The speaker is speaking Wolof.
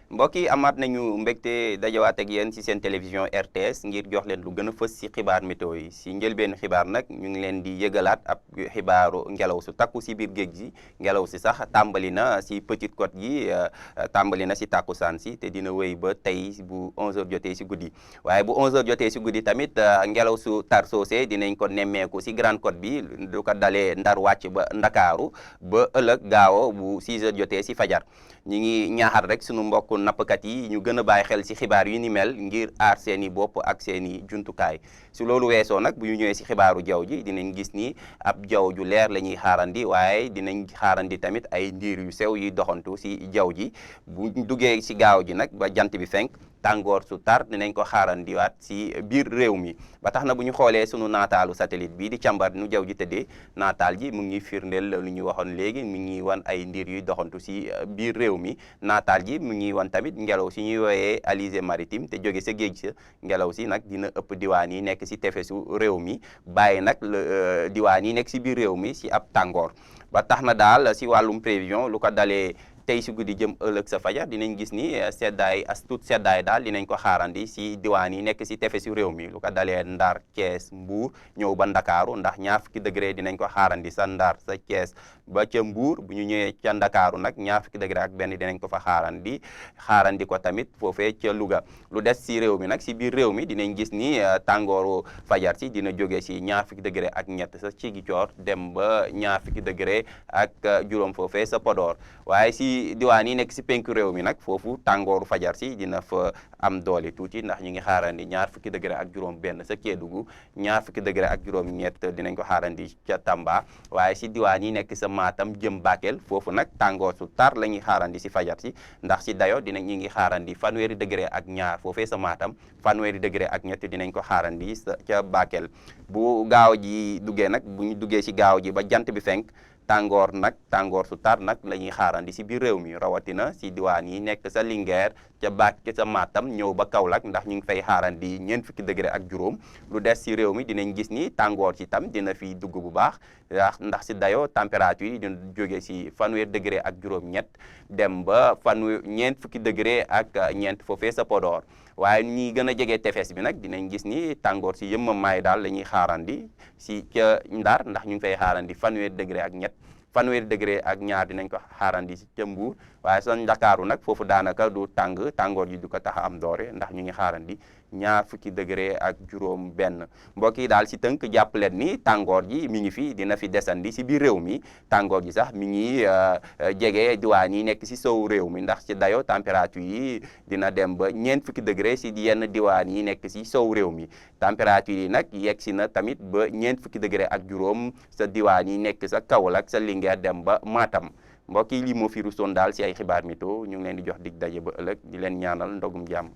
mbokk yi amaat nañu mbégte dajawaat ak yéen ci seen télévision RTS ngir jox leen lu gën a fës ci xibaar météo yi ci njëlbeen xibaar nag ñu ngi leen di yëgalaat ab xibaaru ngelaw su takku ci biir géej gi ngelaw si sax tàmbali na ci Petite Côte gi tàmbali na ci tàkkusaan si te dina wéy ba tey bu 11h jotee ci guddi waaye bu 11h jotee ci guddi tamit ngelaw su tar soosé dinañ ko nemmeeku ci Grande Côte bi du ko dalee Ndar wàcc ba Ndakaaru ba ëllëg gaawo bu 6h jotee ci fajar ñi ngi ñaaxal rek sunu mbokk nappkat yi ñu gën a bàyyi xel ci xibaar yu ni mel ngir aar seen i bopp ak seen i jumtukaay su loolu weesoo nag bu ñu ñëwee ci xibaaru jaww ji dinañ gis ni ab jaww ju leer la ñuy xaarandi waaye dinañ xaarandi tamit ay ndiir yu sew yuy doxantu ci jaww ji bu duggee ci gaaw ji nag ba jant bi fenk tàngoor su tar dinañ ko xaarandiwaat ci biir réew mi ba tax na bu ñu xoolee sunu naataalu satellite bii di càmbar nu jaww ji tëddee naataal ji mu ngi firndeel lu ñu waxoon léegi mu ngi wan ay ndiir yuy doxantu ci biir réew mi naataal ji mu ngi wan tamit ngelaw si ñuy wooyee alizé maritime te jóge sa géej sa ngelaw si nag dina ëpp diwaan yi nekk ci tefesu réew mi bàyyi nag diwaan yi nekk ci biir réew mi ci ab tàngoor ba tax na daal ci wàllum prévision lu ko dalee tey si guddi jëm ëllëg sa fajar dinañ gis ni seddaay as tuut seddaay daal dinañ ko xaarandi si diwaan yi nekk si tefesu réew mi lu ko dalee Ndar Thiès Mbour ñëw ba Ndakaaru ndax ñaar fukki degré dinañ ko xaarandi sa Ndar sa Thiès ba ca Mbour bu ñu ñëwee ca Ndakaaru nag ñaar fukki degré ak benn dinañ ko fa xaarandi ko tamit foofee ca Louga lu des si réew mi nag si biir réew mi dinañ gis ni tàngooru fajar si dina jóge si ñaar fukki degré ak ñett sa Ziguinchor dem ba ñaar fukki degré ak juróom foofee sa Podor waaye si diwaan yi nekk si penku réew mi nag foofu tàngooru fajar si dina fa am doole tuuti ndax ñu ngi xaarandi ñaar fukki degré ak juróom benn sa Kédougou ñaar fukki degré ak juróom ñett dinañ ko xaarandi ca Tamba waaye si diwaan yi nekk sa Matam jëm Bakel foofu nag tàngoor su tar la ñuy xaarandi si fajar si ndax si dayo dinañ ñu ngi xaarandi fanweeri degré ak ñaar foofee sa Matam fanweeri degré ak ñett dinañ ko xaarandi ca Bakel bu gaaw ji duggee nag bu ñu duggee si gaaw ji ba jant bi fenk tàngoor su tar nag la ñuy xaarandi si biir réew mi rawatina si diwaan yi nekk sa Linguère ca Bakel sa Matam ñëw ba Kaolack ndax ñu ngi fay xaarandi ñeent fukki degré ak juróom lu des si réew mi dinañ gis ni tàngoor ci tam dina fi dugg bu baax ndax si dayo température yi dina jóge si fanweer degré ak juróom ñett dem ba ñeent fukki degré ak ñeent foofee sa Podor waaye ñi gën a jege tefes bi nag dinañ gis ni tàngoor si yëmmamaay daal la ñuy xaarandi si ca Ndar ndax ñu ngi fay xaarandi fanweer degré ak ñett fanweeri degré ak ñaar dinañ ko xaarandi si ca Mbuur waaye sa Ndakaaru nag foofu daanaka du tàngoor ji du ko tax a am doore ndax ñu ngi xaarandi ñaar fukki degré ak juróom benn mbokk yi daal si tënk jàpp leen ni tàngoor ji mi ngi fi dina fi desandi si biir réew mi tàngoor ji sax mi ngi jege diwaan yi nekk si sow réew mi ndax ci dayo température yi dina dem ba ñeent fukki degré si yenn diwaan yi nekk si sow réew mi température yi nag yegg si na tamit ba ñeent fukki degré ak juróom sa diwaan yi nekk sa Kaolack sa Linguère dem ba Matam mbokk yi lii moo fi ruusoon daal si ay xibaar météo ñu ngi leen di jox dig daje ba ëllëg di leen ñaanal ndogum jàmm